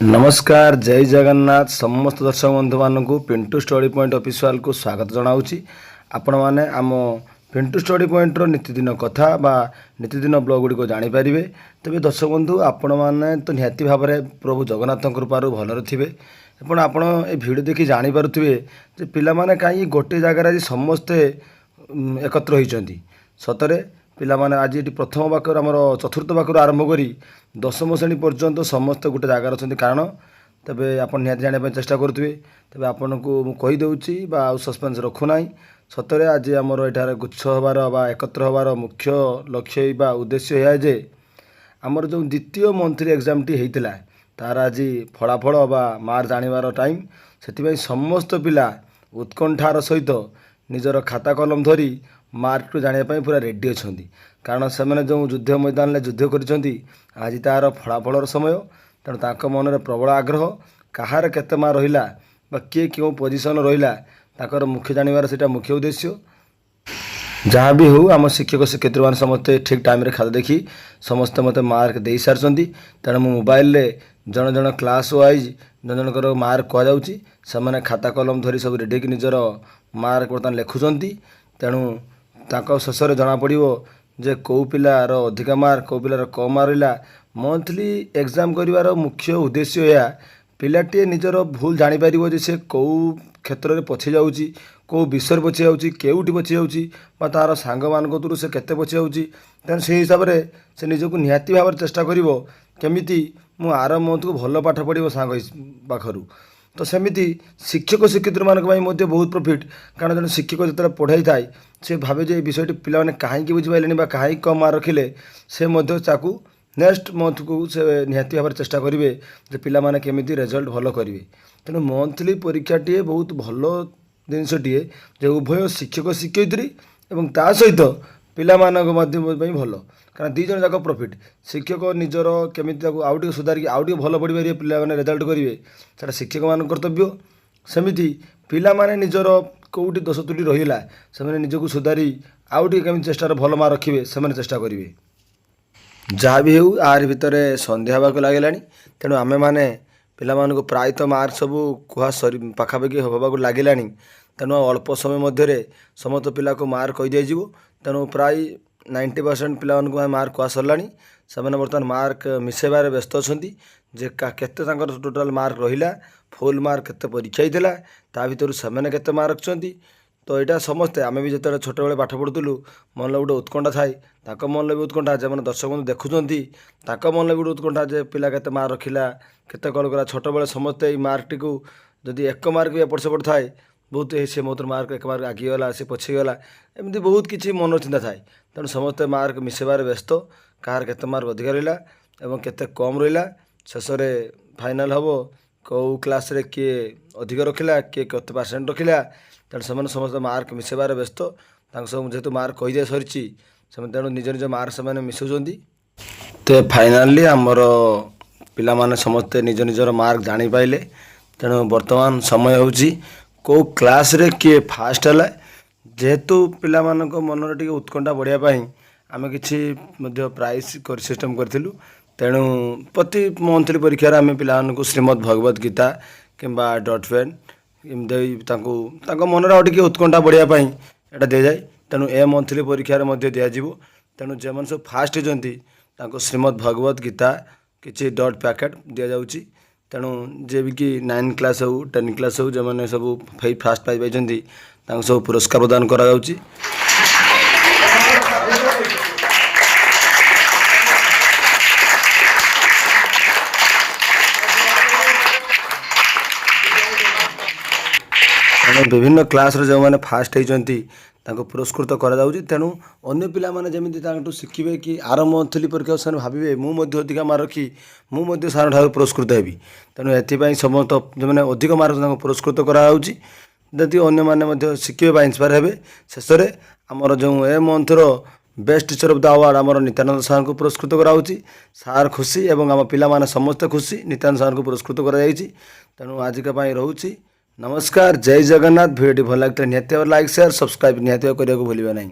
ନମସ୍କାର, ଜୟ ଜଗନ୍ନାଥ। ସମସ୍ତ ଦର୍ଶକ ବନ୍ଧୁମାନଙ୍କୁ ପିଣ୍ଟୁ ଷ୍ଟଡି ପଏଣ୍ଟ ଅଫିସିଆଲକୁ ସ୍ୱାଗତ ଜଣାଉଛି। ଆପଣମାନେ ଆମ ପିଣ୍ଟୁ ଷ୍ଟଡି ପଏଣ୍ଟର ନୀତିଦିନ କଥା ବା ନୀତିଦିନ ବ୍ଲଗ୍ ଗୁଡ଼ିକ ଜାଣିପାରିବେ। ତେବେ ଦର୍ଶକ ବନ୍ଧୁ, ଆପଣମାନେ ତ ନିହାତି ଭାବରେ ପ୍ରଭୁ ଜଗନ୍ନାଥଙ୍କ କୃପାରୁ ଭଲରେ ଥିବେ ଏବଂ ଆପଣ ଏ ଭିଡ଼ିଓ ଦେଖି ଜାଣିପାରୁଥିବେ ଯେ ପିଲାମାନେ କାହିଁକି ଗୋଟିଏ ଜାଗାରେ ଆଜି ସମସ୍ତେ ଏକତ୍ର ହୋଇଛନ୍ତି। ସତରେ ପିଲାମାନେ ଆଜି ଏଠି ପ୍ରଥମ ବାକ୍ୟରୁ, ଆମର ଚତୁର୍ଥ ବାକ୍ୟରୁ ଆରମ୍ଭ କରି ଦଶମ ଶ୍ରେଣୀ ପର୍ଯ୍ୟନ୍ତ ସମସ୍ତେ ଗୋଟେ ଜାଗାରେ ଅଛନ୍ତି। କାରଣ ତେବେ ଆପଣ ନିହାତି ଜାଣିବା ପାଇଁ ଚେଷ୍ଟା କରୁଥିବେ। ତେବେ ଆପଣଙ୍କୁ ମୁଁ କହିଦେଉଛି ବା ଆଉ ସସ୍ପେନ୍ସ ରଖୁନାହିଁ। ସତରେ ଆଜି ଆମର ଏଠାରେ ଗୁଚ୍ଛ ହେବାର ବା ଏକତ୍ର ହେବାର ମୁଖ୍ୟ ଲକ୍ଷ୍ୟ ବା ଉଦ୍ଦେଶ୍ୟ ଏହା ଯେ ଆମର ଯେଉଁ ଦ୍ୱିତୀୟ ମନ୍ଥଲି ଏକ୍ଜାମଟି ହେଇଥିଲା, ତାର ଆଜି ଫଳାଫଳ ବା ମାର୍କ ଜାଣିବାର ଟାଇମ୍। ସେଥିପାଇଁ ସମସ୍ତ ପିଲା ଉତ୍କଣ୍ଠାର ସହିତ ନିଜର ଖାତା କଲମ ଧରି ମାର୍କକୁ ଜାଣିବା ପାଇଁ ପୁରା ରେଡ଼ି ଅଛନ୍ତି। କାରଣ ସେମାନେ ଯେଉଁ ଯୁଦ୍ଧ ମଇଦାନରେ ଯୁଦ୍ଧ କରିଛନ୍ତି, ଆଜି ତାର ଫଳାଫଳର ସମୟ। ତେଣୁ ତାଙ୍କ ମନରେ ପ୍ରବଳ ଆଗ୍ରହ, କାହାର କେତେ ମାର୍କ ରହିଲା ବା କିଏ କେଉଁ ପୋଜିସନ୍ ରହିଲା, ତାଙ୍କର ମୁଖ୍ୟ ଜାଣିବାର ସେଇଟା ମୁଖ୍ୟ ଉଦ୍ଦେଶ୍ୟ। ଯାହା ବି ହେଉ, ଆମ ଶିକ୍ଷକ ଶିକ୍ଷୟିତ୍ରୀମାନେ ସମସ୍ତେ ଠିକ୍ ଟାଇମ୍ରେ ଖାତା ଦେଖି ସମସ୍ତେ ମୋତେ ମାର୍କ ଦେଇସାରିଛନ୍ତି। ତେଣୁ ମୁଁ ମୋବାଇଲରେ ଜଣ ଜଣ କ୍ଲାସ୍ ୱାଇଜ୍ ଜଣ ଜଣଙ୍କର ମାର୍କ କୁହାଯାଉଛି। ସେମାନେ ଖାତା କଲମ ଧରି ସବୁ ରେଡ଼ି ହେଇକି ନିଜର ମାର୍କ ବର୍ତ୍ତମାନ ଲେଖୁଛନ୍ତି। ତେଣୁ ତାଙ୍କ ଶେଷରେ ଜଣାପଡ଼ିବ ଯେ କେଉଁ ପିଲାର ଅଧିକା ମାର୍କ, କେଉଁ ପିଲାର କମ୍ ମାର୍କ ରହିଲା। ମନ୍ଥଲି ଏକ୍ଜାମ୍ କରିବାର ମୁଖ୍ୟ ଉଦ୍ଦେଶ୍ୟ ଏହା, ପିଲାଟିଏ ନିଜର ଭୁଲ ଜାଣିପାରିବ ଯେ ସେ କେଉଁ କ୍ଷେତ୍ରରେ ପଛେଇ ଯାଉଛି, କେଉଁ ବିଷୟରେ ପଛେଇ ଯାଉଛି, କେଉଁଠି ପଛେଇ ଯାଉଛି ବା ତା'ର ସାଙ୍ଗମାନଙ୍କ କତୁରୁ ସେ କେତେ ପଛେଇ ଯାଉଛି। ତେଣୁ ସେଇ ହିସାବରେ ସେ ନିଜକୁ ନିହାତି ଭାବରେ ଚେଷ୍ଟା କରିବ, କେମିତି ମୁଁ ଆର ମନ୍ଥକୁ ଭଲ ପାଠ ପଢ଼ିବ ସାଙ୍ଗ ପାଖରୁ। ତ ସେମିତି ଶିକ୍ଷକ ଶିକ୍ଷୟିତ୍ରୀମାନଙ୍କ ପାଇଁ ମଧ୍ୟ ବହୁତ ପ୍ରଫିଟ୍। କାରଣ ଜଣେ ଶିକ୍ଷକ ଯେତେବେଳେ ପଢ଼ାଇଥାଏ, ସେ ଭାବେ ଯେ ଏ ବିଷୟଟି ପିଲାମାନେ କାହିଁକି ବୁଝିପାରିଲେନି ବା କାହିଁକି କମ୍ ମାର୍କ ରଖିଲେ। ସେ ମଧ୍ୟ ତାକୁ ନେକ୍ସଟ ମନ୍ଥକୁ ସେ ନିହାତି ଭାବରେ ଚେଷ୍ଟା କରିବେ ଯେ ପିଲାମାନେ କେମିତି ରେଜଲ୍ଟ ଭଲ କରିବେ। ତେଣୁ ମନ୍ଥଲି ପରୀକ୍ଷାଟିଏ ବହୁତ ଭଲ ଜିନିଷଟିଏ ଯେ ଉଭୟ ଶିକ୍ଷକ ଶିକ୍ଷୟିତ୍ରୀ ଏବଂ ତା ସହିତ ପିଲାମାନଙ୍କ ମଧ୍ୟ ପାଇଁ ଭଲ। କାରଣ ଦୁଇ ଜଣ ଯାକ ପ୍ରଫିଟ୍। ଶିକ୍ଷକ ନିଜର କେମିତି ତାକୁ ଆଉ ଟିକେ ସୁଧାରିକି ଆଉ ଟିକେ ଭଲ ପଢ଼ିପାରିବେ, ପିଲାମାନେ ରେଜଲ୍ଟ କରିବେ, ସେଇଟା ଶିକ୍ଷକମାନଙ୍କ କର୍ତ୍ତବ୍ୟ। ସେମିତି ପିଲାମାନେ ନିଜର କେଉଁଠି ଦୋଷ ତ୍ରୁଟି ରହିଲା, ସେମାନେ ନିଜକୁ ସୁଧାରି ଆଉ ଟିକେ କେମିତି ଚେଷ୍ଟାର ଭଲ ମାର୍କ ରଖିବେ, ସେମାନେ ଚେଷ୍ଟା କରିବେ। ଯାହା ବି ହେଉ, ଆରି ଭିତରେ ସନ୍ଧ୍ୟା ହେବାକୁ ଲାଗିଲାଣି। ତେଣୁ ଆମେମାନେ ପିଲାମାନଙ୍କୁ ପ୍ରାୟତଃ ମାର୍କ ସବୁ କୁହା ସରି ପାଖାପାଖି ହେବାକୁ ଲାଗିଲାଣି। ତେଣୁ ଆଉ ଅଳ୍ପ ସମୟ ମଧ୍ୟରେ ସମସ୍ତ ପିଲାକୁ ମାର୍କ କହିଦିଆଯିବ। ତେଣୁ ପ୍ରାୟ 90% ପିଲାମାନଙ୍କୁ ଆମେ ମାର୍କ କୁହା ସରିଲାଣି। ସେମାନେ ବର୍ତ୍ତମାନ ମାର୍କ ମିଶାଇବାରେ ବ୍ୟସ୍ତ ଅଛନ୍ତି ଯେ କେତେ ତାଙ୍କର ଟୋଟାଲ୍ ମାର୍କ ରହିଲା, ଫୁଲ୍ ମାର୍କ କେତେ ପରୀକ୍ଷା ହେଇଥିଲା, ତା ଭିତରୁ ସେମାନେ କେତେ ମାର୍କ ରଖିଛନ୍ତି। ତ ଏଇଟା ସମସ୍ତେ, ଆମେ ବି ଯେତେବେଳେ ଛୋଟବେଳେ ପାଠ ପଢ଼ୁଥିଲୁ, ମନରେ ଗୋଟେ ଉତ୍କଣ୍ଠା ଥାଏ। ତାଙ୍କ ମନରେ ବି ଉତ୍କଣ୍ଠା, ଯେଉଁମାନେ ଦର୍ଶକ ବନ୍ଧୁ ଦେଖୁଛନ୍ତି, ତାଙ୍କ ମନରେ ବି ଗୋଟେ ଉତ୍କଣ୍ଠା ଯେ ପିଲା କେତେ ମାର୍କ ରଖିଲା, କେତେ କ'ଣ କଲା। ଛୋଟବେଳେ ସମସ୍ତେ ଏଇ ମାର୍କଟିକୁ ଯଦି ଏକ ମାର୍କ ବି ଏପଟ ସେପଟ ଥାଏ, ବହୁତ ସେ ମୋ ମାର୍କ ଏକ ମାର୍କ ଆଗେଇ ଗଲା, ସେ ପଛେଇ ଗଲା, ଏମିତି ବହୁତ କିଛି ମନ ଚିନ୍ତା ଥାଏ। ତେଣୁ ସମସ୍ତେ ମାର୍କ ମିଶାଇବାରେ ବ୍ୟସ୍ତ, କାହାର କେତେ ମାର୍କ ଅଧିକା ରହିଲା ଏବଂ କେତେ କମ୍ ରହିଲା। ଶେଷରେ ଫାଇନାଲ୍ ହେବ କେଉଁ କ୍ଲାସ୍ରେ କିଏ ଅଧିକ ରଖିଲା, କିଏ କେତେ ପରସେଣ୍ଟ ରଖିଲା। ତେଣୁ ସେମାନେ ସମସ୍ତେ ମାର୍କ ମିଶାଇବାରେ ବ୍ୟସ୍ତ। ତାଙ୍କ ସବୁ ଯେହେତୁ ମାର୍କ କହିଦିଆ ସରିଛି, ସେମାନେ ତେଣୁ ନିଜ ନିଜ ମାର୍କ ସେମାନେ ମିଶାଉଛନ୍ତି। ତ ଫାଇନାଲି ଆମର ପିଲାମାନେ ସମସ୍ତେ ନିଜ ନିଜର ମାର୍କ ଜାଣିପାଇଲେ। ତେଣୁ ବର୍ତ୍ତମାନ ସମୟ ହେଉଛି କେଉଁ କ୍ଲାସ୍ରେ କିଏ ଫାଷ୍ଟ ହେଲା। ଯେହେତୁ ପିଲାମାନଙ୍କ ମନରେ ଟିକେ ଉତ୍କଣ୍ଠା ବଢ଼ିବା ପାଇଁ ଆମେ କିଛି ମଧ୍ୟ ପ୍ରାଇଜ୍ କରି ସିଷ୍ଟମ୍ କରିଥିଲୁ। ତେଣୁ ପ୍ରତି ମନ୍ଥଲି ପରୀକ୍ଷାରେ ଆମେ ପିଲାମାନଙ୍କୁ ଶ୍ରୀମଦ୍ ଭଗବତ ଗୀତା କିମ୍ବା ଡଟ୍ ପେନ୍ ଏମିତି ଦେଇ ତାଙ୍କୁ ତାଙ୍କ ମନରେ ଆଉ ଟିକେ ଉତ୍କଣ୍ଠା ବଢ଼ିବା ପାଇଁ ଏଇଟା ଦିଆଯାଏ। ତେଣୁ ଏ ମନ୍ଥଲି ପରୀକ୍ଷାରେ ମଧ୍ୟ ଦିଆଯିବ। ତେଣୁ ଯେଉଁମାନେ ସବୁ ଫାଷ୍ଟ ହେଇଛନ୍ତି, ତାଙ୍କୁ ଶ୍ରୀମଦ୍ ଭଗବତ ଗୀତା, କିଛି ଡଟ୍ ପ୍ୟାକେଟ୍ ଦିଆଯାଉଛି। ତେଣୁ ଯିଏ ବି କି ନାଇନ୍ କ୍ଲାସ୍ ହେଉ, 10 କ୍ଲାସ୍ ହେଉ, ଯେଉଁମାନେ ସବୁ ଫାଷ୍ଟ ପ୍ରାଇଜ୍ ପାଇଛନ୍ତି, ତାଙ୍କୁ ସବୁ ପୁରସ୍କାର ପ୍ରଦାନ କରାଯାଉଛି। ତେଣୁ ବିଭିନ୍ନ କ୍ଲାସ୍ରେ ଯେଉଁମାନେ ଫାଷ୍ଟ ହେଇଛନ୍ତି, ତାଙ୍କୁ ପୁରସ୍କୃତ କରାଯାଉଛି। ତେଣୁ ଅନ୍ୟ ପିଲାମାନେ ଯେମିତି ତାଙ୍କଠୁ ଶିଖିବେ କି ଆର ମନ୍ଥଲି ପରୀକ୍ଷାକୁ ସେମାନେ ଭାବିବେ, ମୁଁ ମଧ୍ୟ ଅଧିକା ମାର୍କ ରଖି ମୁଁ ମଧ୍ୟ ସାର୍ଙ୍କ ଠାରୁ ପୁରସ୍କୃତ ହେବି। ତେଣୁ ଏଥିପାଇଁ ସମସ୍ତ ଯେଉଁମାନେ ଅଧିକ ମାର୍କ, ତାଙ୍କୁ ପୁରସ୍କୃତ କରାଯାଉଛି, ଯଦି ଅନ୍ୟମାନେ ମଧ୍ୟ ଶିଖିବେ ବା ଇନ୍ସପାୟାର ହେବେ। ଶେଷରେ ଆମର ଯେଉଁ ଏ ମନ୍ଥର best teacher of the award ଆମର ନିତ୍ୟାନନ୍ଦ ସାର୍ଙ୍କୁ ପୁରସ୍କୃତ କରାହେଉଛି। ସାର୍ ଖୁସି ଏବଂ ଆମ ପିଲାମାନେ ସମସ୍ତେ ଖୁସି। ନିତ୍ୟାନନ୍ଦ ସାର୍ଙ୍କୁ ପୁରସ୍କୃତ କରାଯାଇଛି। ତେଣୁ ଆଜିକା ପାଇଁ ରହୁଛି। ନମସ୍କାର, ଜୟ ଜଗନ୍ନାଥ। ଭିଡ଼ିଓଟି ଭଲ ଲାଗିଥିଲେ ନିହାତି ଭାବରେ ଲାଇକ୍, ସେୟାର, ସବସ୍କ୍ରାଇବ୍ ନିହାତି ଭାବେ କରିବାକୁ ଭୁଲିବେ ନାହିଁ।